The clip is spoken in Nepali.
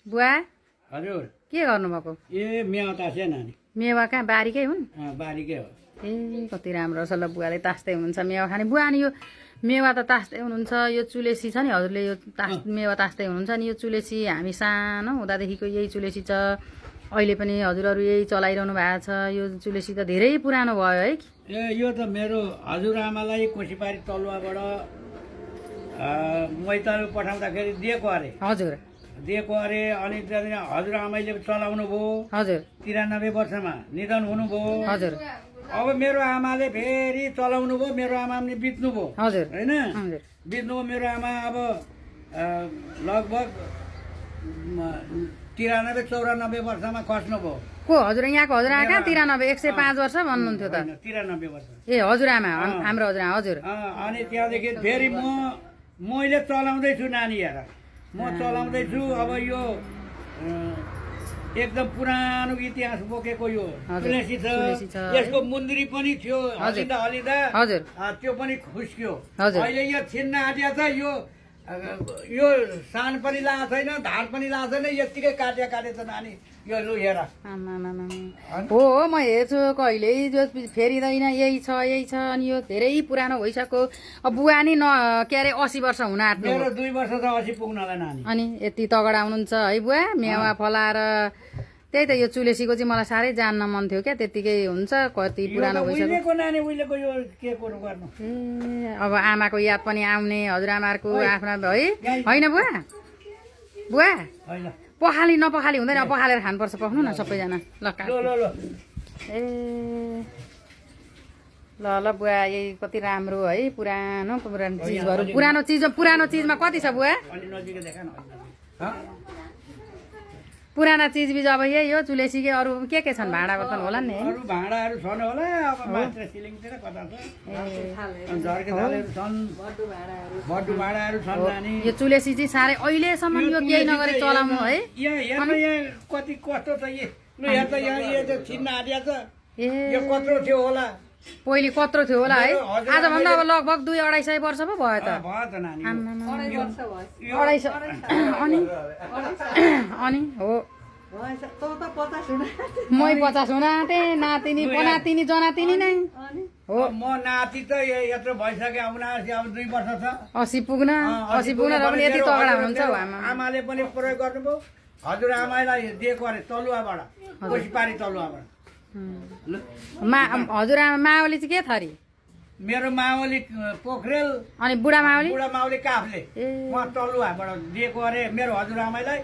बुवा हजुर के गर्नुभएको? ए मेवा तासे नानी मेवा कहाँ बारीकै हुन्? बारीकै हो। ए कति राम्रो छ ल, बुवाले तास्दै हुनुहुन्छ मेवा खाने। बुवा अनि यो मेवा त तास्दै हुनुहुन्छ, यो चुलेसी छ नि, हजुरले यो मेवा तास्दै हुनुहुन्छ नि। यो चुलेसी हामी सानो हुँदादेखिको यही चुलेसी छ, अहिले पनि हजुरहरू यही चलाइरहनु भएको छ। यो चुलेसी त धेरै पुरानो भयो है। ए यो त मेरो हजुरआमालाई कोसीपारी तलुवाबाट मैतल पठाउँदाखेरि दिएको अरे। हजुर दिएको अरे अनि त्यहाँदेखि हजुरआमाले चलाउनु भयो। हजुर 93 वर्षमा निधन हुनुभयो। हजुर अब मेरो आमाले फेरि चलाउनु भयो, मेरो आमा पनि बित्नु भयो हजुर होइन, हजुर बित्नु भयो मेरो आमा। अब लगभग 93-94 वर्षमा खस्नु भयो। को हजुर? यहाँको हजुरआमा कहाँ 93? 105 वर्ष भन्नुहुन्थ्यो त। 93 वर्ष। ए हजुरआमा, हाम्रो हजुरआमा। हजुर अनि त्यहाँदेखि फेरि मैले चलाउँदैछु नानी हेर, म चलाउँदैछु। अब यो एकदम पुरानो इतिहास बोकेको यो तुलसी छ। यसको मुन्द्री पनि थियो हलिँदा हलिँदा, हजुर त्यो पनि खुस्क्यो। हजुर। अहिले यो छिन्न आँटिया छ। यो सान पनि लाएको छैन, धार पनि लाएको छैन, यत्तिकै काटेछ नानी। यो लु हेर। हो म हेर्छु कहिल्यै जो फेरिँदैन, यही छ यही छ। अनि यो धेरै पुरानो भइसक्यो। अब बुवा नि के अरे 80 वर्ष हुन आँट्नु। मेरो 2 वर्ष त 80 पुग्नलाई नानी। अनि यति तगडा हुनुहुन्छ है बुवा, मेवा फलाएर। त्यही त यो चुलेसीको चाहिँ मलाई साह्रै जान्न मन थियो क्या, त्यतिकै हुन्छ कति पुरानो भइसक्यो। उहिलेको नानी उहिलेको यो के कुरो गर्नु। ए अब आमाको याद पनि आउने, हजुरआमाहरूको आफ्ना है होइन बुवा? बुवा होइन पखाली नपखाली हुँदैन, पखालेर खानुपर्छ। पख्नु न सबैजना। ल ल ए ल ल बुवा, यही कति राम्रो है, पुरानो चिजहरू। पुरानो चिजमा कति छ बुवा? अलि नजिकै देखा न। पुराना चिजबिज अब यही हो चुलेसीकै। अरू के छन्? भाँडा बर्तन होला नि? अरू भाँडाहरू छन् होला, अब मात्र सिलिङतिर कता छ। झर्के थालहरू छन्, बड्डु भाँडाहरू छन् नानी। यो चुलेसी चाहिँ साह्रै अहिलेसम्म यो केही नगरे चलाउनु है। यहाँ कति कस्तो छ लु हेर त, यहाँ यो त छिन्न आँटिया छ। ए यो कत्रो थियो होला, पहिले कत्रो थियो होला है। आजभन्दा अब लगभग 200-250 वर्ष पो भयो त। भयो त नानी। 250 अनि हो मै 50 हुन आँटे, नातिनी पनातिनी जनातिनी नै हो। म नाति त यत्रो भइसक्यो, अब 2 वर्ष छ 80 पुग्न र पनि यति तगडा हुनुहुन्छ हो आमा। आमाले पनि प्रयोग गर्नुभयो। हजुरआमालाई दिएको अरे तलुवाबाट, कोसीपारी तलुवाबाट। हजुरआमा मावली चाहिँ के थरी? मेरो मावली पोखरेल अनि बुढा मावली काफले। म तलुवाबाट दिएको अरे मेरो हजुरआमालाई।